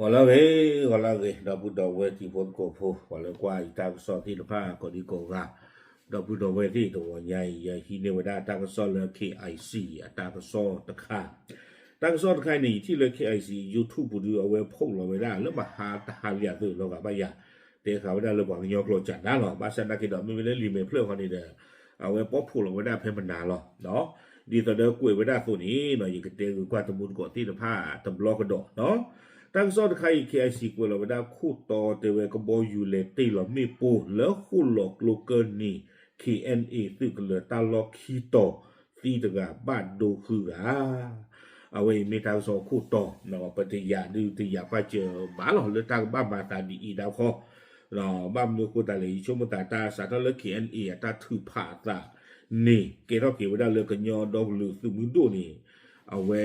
ဂီၤလၢအဂ့ၤ, ဂီၤလၢအဂ့ၤ, ဒီပုၢ်ဒီဝဲၢ်တံၤဖိသကိးဖိ, ပှၤလၢကွၢ်ယတၢ်ကစီၣ်သ့ၣ်တဖၣ်ကိးဒံကိးဂၤ, ဒီပုၢ်ဒီဝဲၢ်သ့ၣ်တဂီၤညါအံၤ ယဟံးန့ၢ်ဝဲဒၣ်တၢ်ကစီၣ်လၢ K I C အတၢ်ကစီၣ်တခါ, တၢ်ကစီၣ်တခါအံၤန့ၣ် ယထံၣ်လၢ K I C YouTube ပူၤဒု အဝဲ post လီၤဝဲဒၣ်လၢမဟါတဟါလံအသိးလီၤဂာ်ဘၣ်ယၤ, တဲဃာ်ဝဲဒၣ်လၢပှၤကညီကျိာ်စၢ်နါလီၤ, ဘၣ်ဆၣ်သနာ်က့ဒီး မ့မ့ၢ်လၢလံာ်မဲာ်ဖျၢၣ်ဃီန့ၣ်ဒီး အဝဲ post လီၤဝဲဒၣ်ဖဲမနၤလီၤ. ဒ်သိးဒီးကွဲးဝဲဒၣ်အသိးန့ၣ် ယကတဲဂုာ်ကွၢ်တမူတကိးသ့ၣ်တဖၣ်တဘျီကဒီး, တၢ်ကစီၣ်တခါအံၤ K I C ကွဲးလီၤဝဲဒၣ်ခိၣ်တီတဲဝဲကဘီယူၤလဲၤတ့ၢ်လီၤမ့ၣ်ပိၢ်လၢဃိၣ်လီၤကျိကၢၢ်နံၤ K N A သုးကလၢၤတၢ်လီၢ်ခံတီၤ သံတဂၤဘၣ်ဒိဃုဂၤ အဝဲအံၤမ့ၢ်တၢ်ကစီၣ်ခိၣ်တီ, ပတယာ်ဒုးတယာ်ပာ်စၢၤဘၣ်လီၤ လၢတၢ်ကဘၣ်မၤသးဒ်အံၤဒၣ်ခီ, ဘၣ်မနုၤအဃိသတးလဲၣ် ယဆိကမိၣ်သးတၢ်စးထီၣ်လၢ K N A အတၢ်ထုးဖးအသးန့ၣ် ကဲထီၣ်က့ၤဝဲဒၣ်လၢကညီဒီကလုာ်သုးမုၢ်ဒိၣ်န့ၣ် အဝဲ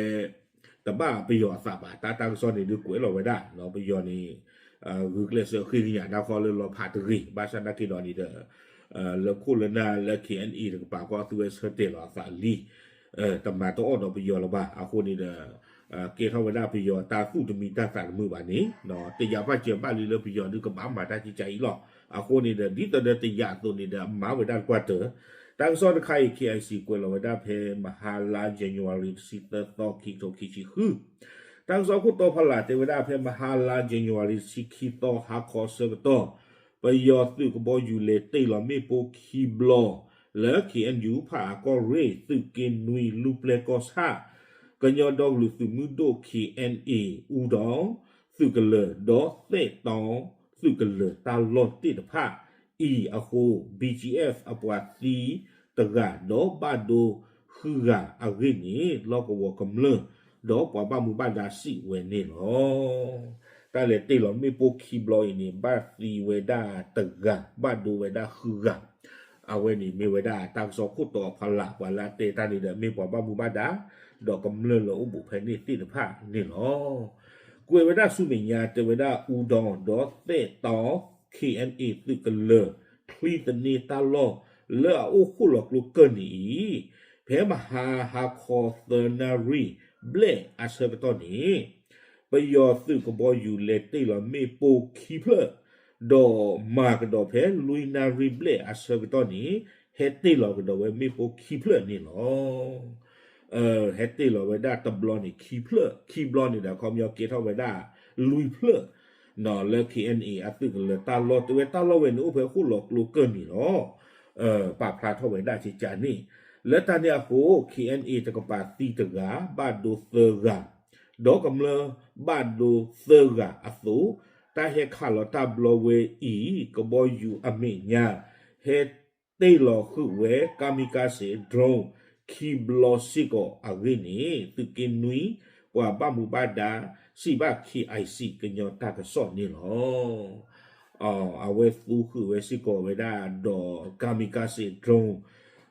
တဘၣ်ပယီၤအသးဘၣ်, တၢ်တၢ်ကစီၣ်န့ၣ်ဒုး ကွဲးလီၤဝဲဒၣ် ပယီၤန့ၣ် ဂုာ်ကျဲးစၢးဃ့ကညးတၢ်ဃီလၢလီၤဖးတဂ့ၤ, ဘၣ်ဆၣ်သနာ်က့ဒီးန့ၣ်ဒီး လၢခိၣ်လၢနၢ်လၢ K N A တကပၤဃီ အသုဝဲဆၢတဲာ်လီၤအသးလံ, တမၤတအီၣ်ဒီးပယီၤလၢၤဘၣ်. အဃိန့ၣ်ဒီး ကဲထီၣ်ဝဲဒၣ်ပယီၤတၢ်သူၣ်တမံတၢ်သးတမုာ်ဘၣ်န့ၣ် တယာ်ပာ်စၢၤဘၣ်လံလၢပယီၤဒုးကဘၣ်မၤတၢ်ကကးအံၤလီၤ. အဃိန့ၣ်ဒီး ဒ်သိးဒီးတယာ်အသိးန့ၣ်ဒီး အမၤဝဲဒၣ်တကွၢ်တၢၢ်, တၢ်ကစီၣ်တခါအံၤ K I C ကွဲးလီၤဝဲဒၣ်ဖဲမဟါလါ January တဆံသၢသီ ခံကထိခံဆံဃု, တၢ်ကစီၣ်ခိၣ်တီဖီလာ်တဲဝဲဒၣ်ဖဲမဟါလါ January တဆံခံသီ ဟါခီဆၢကတီၢ် ပယီၤသုးကဘီယူၤလဲၤတ့ၢ်လီၤမ့ၣ်ပိၢ်ခံဘျီ လၢ K N U ဖၣ်အကီၢ်ရ့ၣ် သုးက့နွံ လူၢ်ပျဲၢ်ကီၢ်ဆၣ် ကညီဒီကလုာ်သုးမုၢ်ဒိၣ် K N A အူဒီး သုးကလၢၤ ဒီးသဲးတီ သုးကလၢၤတၢ်လီၢ်သ့ၣ်တဖၣ် အံၤအဃိ B G F အပှၤသံတဂၤ ဒီးဘၣ်ဒိဃုဂၤအဂ့ၢ်န့ၣ် လီၢ်ကဝီၤကမျၢၢ် ဒီးပှၤဘၣ်မူဘၣ်ဒါစံးဝဲန့ၣ်လီၤ. တၢ်လဲၤတ့ၢ်လီၤမ့ၣ်ပိၢ်ခံဘျီအံၤန့ၣ် ဘၣ်သံဝဲဒၣ်တဂၤ ဘၣ်ဒိဝဲဒၣ်ဃုဂၤ, အဝဲန့ၣ်မ့ၢ်ဝဲဒၣ်တၢ်ကစီၣ်ခိၣ်တီဖီလာ် ပှၤလၢအတဲတၢ်န့ၣ်ဒီး မ့ၢ်ပှၤဘၣ်မူဘၣ်ဒါ ဒီးကမျၢၢ်လၢအိၣ်ဘူးဖဲန့ၣ်သ့ၣ်တဖၣ်န့ၣ်လီၤ. ကွဲးဝဲဒၣ်ဆူမဲာ်ညါတဲဝဲဒၣ်အူဒီး ဒီးသဲးတီ K N A သုးကလၢၤ ချံသန့တၢ်လီၢ် လၢအအိၣ်ဃိၣ်လီၤကျိကၢၢ်နံၤအံၤ ဖဲမဟါဟါခီသၢနၣ်ရံၣ်ဘျဲၣ်အဆၢကတီၢ်န့ၣ် ပယီၤသုးကဘီယူၤလဲၤတ့ၢ်လီၤမ့ၣ်ပိၢ်ခံဖျၢၣ်, ဒီးမၤကဒီးဖဲလွံၢ်နၣ်ရံၣ်ဘျဲၣ်အဆၢကတီၢ်န့ၣ် ဟဲတ့ၢ်လီၤကဒီးဝဲမ့ၣ်ပိၢ်ခံဖျၢၣ်န့ၣ်လီၤ. ဟဲတ့ၢ်လီၤဝဲဒၣ်တဘျီန့ၣ် ခံဖျၢၣ်, ခံဘျီန့ၣ်ဒီး အခီပညီကဲထီၣ်ဝဲဒၣ်လွံၢ်ဖျၢၣ် လၢ K N A အသုးကလၢၤတၢ်လီၢ် တဲဝဲတၢ်လီၢ်ဝဲန့ၣ် အိၣ်ဖဲဃိၣ်လီၤကျိကၢၢ်နံၤလီၤ. ပာ်ဖျါထီၣ်ဝဲဒၣ်ကကန့ၣ် လၢတၢ်န့ၣ်အဃိ K N A တကပၤသံတဂၤ ဘၣ်ဒိသၢဂၤ, ဒီးကမျၢၢ်ဘၣ်ဒိသၢဂၤအသိး, တၢ်ဟဲခးလီၤတၢ်ဘျီဝဲအံၤ ကဘီယူၤအမဲာ်ညါ ဟဲတ့ၢ်လီၤဃုာ်ဝဲ kamikaze drone ခံဘျီစ့ၢ်ကီးအဂ့ၢ်န့ၣ် သုးက့နွံ ပှၤဘၣ်မူဘၣ်ဒါ စံးဘၣ် K I C ကညီတၢ်ကစီၣ်န့ၣ်လီၤ. အဝဲသူဃုာ်ဝဲစ့ၢ်ကီးဝဲဒၣ်ဒီး kamikaze drone,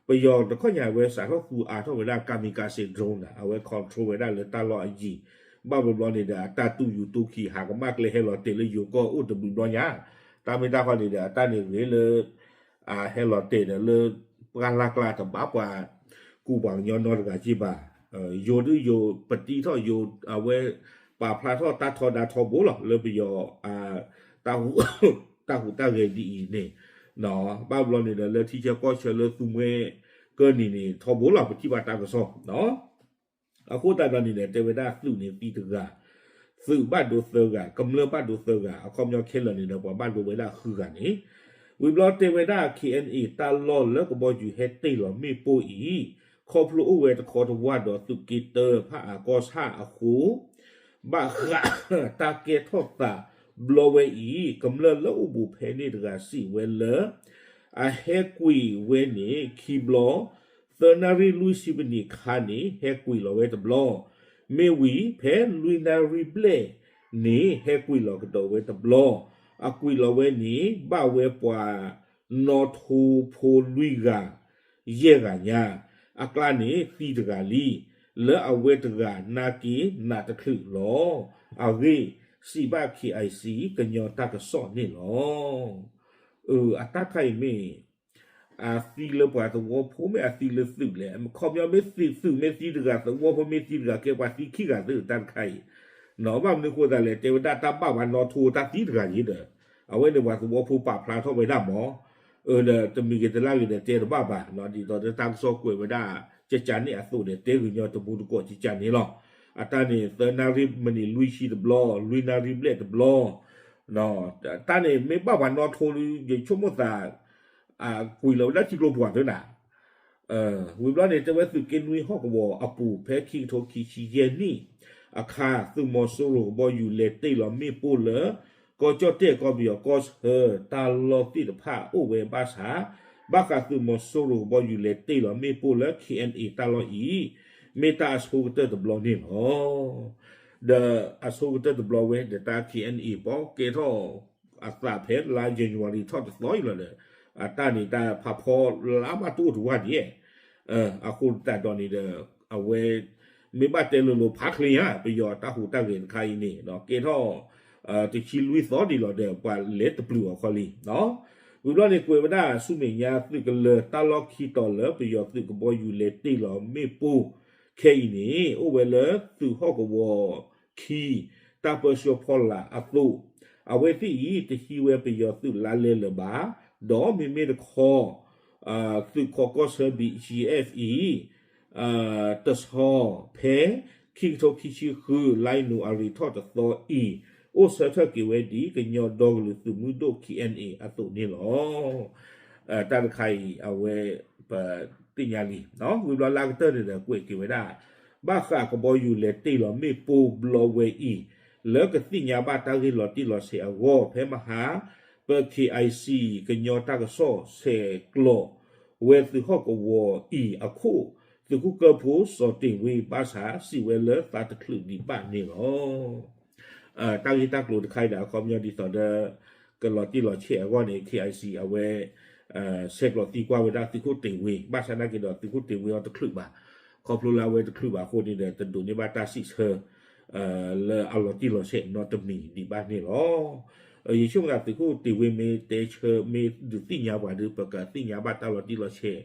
ပယီၤတခီညါဝဲစးထီၣ်သူအါထီၣ်ဝဲဒၣ် kamikaze drone န့ၣ် အဝဲ control ဝဲဒၣ်လၢတၢ်လီၢ်အယံၤ, ဘၣ်ဘျီဘျီန့ၣ်ဒီး အတၢ်တူၢ်ယူၤတူၢ်ခံ ဟးကမၣ်ကျဲဟဲလီၤတဲာ်လၢယိၤကီၢ်အိၣ်တဘျုးဘျီညါ, တၢ်မ့ၢ်တၢ်ဃီန့ၣ်ဒီး အတၢ်န့ၣ်ဂ့ၤလၢ အဟဲလီၤတဲာ်ဒီးလၢ ပှၢ်လၢ်ကျါတဘၣ်ပှၤ ကူပှၤကညီနီတဂၤက့ဘၣ်. ယိၤဒုးယိၤ ပတံထီၣ်ယိၤ အဝဲ ပာ်ဖျါထီၣ်တၢ်ထီဒါထီဘိလီၤ လၢပယီၤ တၢ်ဟူးတၢ်ဂဲၤဒ်အံၤန့ၣ်, ဘၣ်ဘျီန့ၣ်ဒီး လၢထံဆၢကီၢ်ဆၢလၢသူမှဲကၢၢ်နံၤန့ၣ် ထီဘိလီၤ ပထံၣ်ဘၣ်တၢ်ကစီၣ် အဃိသတးဒီးန့ၣ်ဒီး တဲဝဲဒၣ်သုးန့ၣ်သံတဂၤ, သုးဘၣ်ဒိသၢဂၤ, ကမျၢၢ်ဘၣ်ဒိသၢဂၤ, အခီပညီခဲလၢာ်န့ၣ်ဒီး ပှၤဘၣ်ဒိဝဲဒၣ်ဃုဂၤန့ၣ်, ဝံၤဘျီတဲဝဲဒၣ် K N A တၢ်လီၢ်လၢကဘီယူၤဟဲတ့ၢ်လီၤမ့ၣ်ပိၢ်အံၤ, ခီဖျိအိၣ်ဝဲတခီတဝၢ်ဒီးသုးက့တၢ ဖၣ်အၣ်ကီၢ်ဆၣ်အဃိ ဘၣ်ဃးတၢ်ကဲထီၣ်သးဘျီဝဲအံၤ ကမျၢၢ်လၢအိၣ်ဘူးဖဲန့ၣ်တဂၤစံးဝဲလၢ အဟဲကွံာ်ဝဲန့ၣ်ခံဘျီ, သၢနၣ်ရံၣ်လွံၢ်ဆံပနံးခါန့ၣ် ဟဲကွံာ်လီၤဝဲတဘျီ, မ့ၢ်ဝံၤဖဲလွံၢ်နၣ်ရံၣ်ဘျဲၣ်န့ၣ် ဟဲကွံာ်လီၤကဒီးဝဲတဘျီ, အကွံာ်လီၤဝဲန့ၣ် ဘၣ်ဝဲပှၤနီၣ်ထိဖိလွံၢ်ဂၤ ယဲၢ်ဂၤညါ, အကျါန့ၣ်သံတဂၤလံ, လၢအဝဲတဂၤနာ်က့ၤနးတချုးလီၤ. အဂ့ၢ်စံးဘၣ် K I C ကညီတၢ်ကစီၣ်န့ၣ်လီၤ. အတၢ်ခါအံၤမ့ၢ် အသံလၢပှၤသဝီဖိမ့ၢ်အသံလၢသုးလဲၣ်, ခီပညီမ့ၢ်သုး သုးမ့ၢ်သံတဂၤ သဝီဖိမ့ၢ်သံတဂၤ ကဲပှၤသံခံဂၤသ့ၣ် တၢ်တခါအံၤ, ဘၣ်မနုၤဃိသးလဲၣ် တဲဝဲဒၣ်တၢ်ဘၣ်ပှၤနီၣ်ထိတၢ်သံတဂၤအံၤဒီး အဝဲန့ၣ်ပှၤသဝီဖိပာ်ဖျါထီၣ်ဝဲဒၣ်မး, ဒီးတမံၤဂ့ၤတလၢ်ဂ့ၤဒီးတဲတဘၣ်ဘၣ်, ဒ်သိးဒီးတၢ်ကစီၣ်ကွဲးဝဲဒၣ် ကကန့ၣ်အသိးဒီး တဲဂ့ၤညီတမူတကိးကကန့ၣ်လီၤ. အတၢ်န့ၣ် သၢနၣ်ရံၣ်မံးနံးလွံၢ်ဆံတဘျီ, လွံၢ်နၣ်ရံၣ်ဘျဲၣ်တဘျီ, တၢ်န့ၣ်မ့ၢ်ဘၣ်ပှၤနီၣ်ထိလၢ ယဆိကမိၣ်သး ကွံာ်လီၤဝဲဒၣ်ထံကျိပှၤသ့နၤ ဝံၤဘျီန့ၣ် တဲဝဲသုးက့နွံဟီၣ်ကဝီၤအပူၤ ဖဲခံကထိခံဆံယဲၢ်နံၣ်အခါ သုးမီၤစိရိၤကဘီယူၤလဲၤတ့ၢ်လီၤမ့ၣ်ပိၢ်လၢ ကီၢ်ကၠီၣ်တဲၣ်ကီၢ်ပယီၤကီၢ်ဆၢ တၢ်လီၢ်သ့ၣ်တဖၣ်အိၣ်ဝဲဘၣ်ဆၣ် ဘၣ်ဃးသုးမီၤစိရိၤကဘီယူၤလဲၤတ့ၢ်လီၤမ့ၣ်ပိၢ်လၢ KNA တၢ်လီၢ်အံၤ မ့ၢ်တၢ်အဆိကတၢၢ်တဘျီန့ၣ်လီၤ. ဒီးအဆိကတၢၢ်တဘျီဝဲဒီးတၢ် KNA ဘီကဲထီၣ် အသးဖဲလါ January ထီၣ်တသီအံၤလီၤဒီး အတၢ်န့ၣ်တၢ်ဖးဖီလါမးတအိၣ်တဝၢ်ဒံး, အဃိသတးဒီးန့ၣ်ဒီး အဝဲ မ့ၢ်ဘၣ်တဲလိၤလိၤဖးချ့ဧါ ပယီၤတၢ်ဟူးတၢ်ဂဲၤတခါအံၤန့ၣ် ကဲထီၣ် တဆံလွံၢ်သီဒံးလီၤဒီး ပှၤလဲၤတပျုာ်အီၤခီလံ ဝံၤဘျီန့ၣ် ကွဲးဝဲဒၣ်ဆူမဲာ်ညါသုးကလၢၤတၢ်လီၢ်ခံတီၤလၢပယီၤသုးကဘီယူၤလဲၤတ့ၢ်လီၤမ့ၣ်ပိၢ်ခဲအံၤန့ၣ် အိၣ်ဝဲလၢသုးဟီၣ်ကဝီၤခံ တၢ်ပၢဆှၢဖီလာ်အသိး, အဝဲသ့ၣ်အံၤ တဟံးဝဲပယီၤသုးလါလဲလၢၤဘၣ်, ဒီးမ့မ့ၢ်တခီ သုးခိးကီၢ်ဆၢ ဘီအ့ၣ်အ့ၣ်အ့ၣ်အံၤ တဆီဖဲ ခံကထိခံဆံဃု လါယနူၤအါရံၤထီၣ်တသီအံၤ အိၣ်ဆၢထၢၣ်က့ၤဝဲဒ်ကညီဒီကလုာ်သုးမုၢ်ဒိၣ် KNA အသိးန့ၣ်လီၤ. တၢ်တခါအံၤ အဝဲ ပသ့ၣ်ညါလံ, ဝံၤဘျီလၢကတၢၢ်န့ၣ်ဒီးကွဲးက့ၤဝဲဒၣ် ဘၣ်ဃးကဘီယူၤလဲၤတ့ၢ်လီၤမ့ၣ်ပိၢ်ဘျီဝဲအံၤ လၢကသ့ၣ်ညါဘၣ်တၢ်ဂ့ၢ်လီၤတံၢ်လီၤဆဲးအဂီၢ် ဖဲမဟါ ပ KIC ကညီတၢ်ကစီၣ်ဆဲးကျိးဝဲသုးဟီၣ်ကဝီၤအံၤအခိၣ် သုးခိၣ်ကၢၢ်ဖိစီၤတ့ၢ်ဝ့ဘၣ်ဆၣ် စံးဝဲလၢသးတချုးဒံးဘၣ်န့ၣ်လီၤ. တၢ်ဂ့ၢ်တၢ်ကျိၤတခါအံၤဒီး အခီပညီဒ်သိးဒီး ကလီၤတံၢ်လီၤဆဲးအဂီၢ်န့ၣ် KIC အဝဲ ဆဲးကျိးသံကွၢ်ဝဲဒၣ်သုးခိၣ်တ့ၢ်ဝ့ ဘၣ်ဆၣ်နာ်က့ဒီးသုးခိၣ်တ့ၢ်ဝ့အီၤတချုးဘၣ်, ခီဖျိလၢအဝဲတချုးဘၣ်အဃိန့ၣ်ဒီး တဒိးန့ၢ်ဘၣ်တၢ်စံးဆၢ လၢအလီၤတံၢ်လီၤဆဲးနီတမံၤဒံးဘၣ်န့ၣ်လီၤ. ယဆိကမိၣ်သးသုးခိၣ်တ့ၢ်ဝ့မ့ၢ်တဲဆၢ မ့ၢ်ဒုးသ့ၣ်ညါပှၤဒီး ပကသ့ၣ်ညါဘၣ်တၢ်လီၤတံၢ်လီၤဆဲး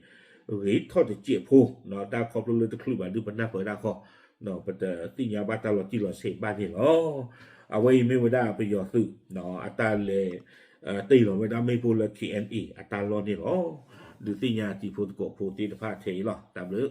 ဂ့ၤထီၣ်တစဲးဖိ, တၢ်ခီဖျိလၢတချုးဘၣ်ဒီးပနၢ်ပၢၢ်ဒၣ်ဃီ ပတသ့ၣ်ညါဘၣ်တၢ်လီၤတံၢ်လီၤဆဲးဘၣ်န့ၣ်လီၤ. အဝဲအံၤမ့ၢ်ဝဲဒၣ်ပယီၤသုး အတၢ်လဲၤ တ့ၢ်လီၤဝဲဒၣ်မ့ၣ်ပိၢ်လၢ KNA အတၢ်လီၢ်န့ၣ်လီၤ. ဒုးသ့ၣ်ညါတံၤဖိသကိးဖိသ့ၣ်တဖၣ်ထဲအံၤလီၤ. တၢ်ဘျုး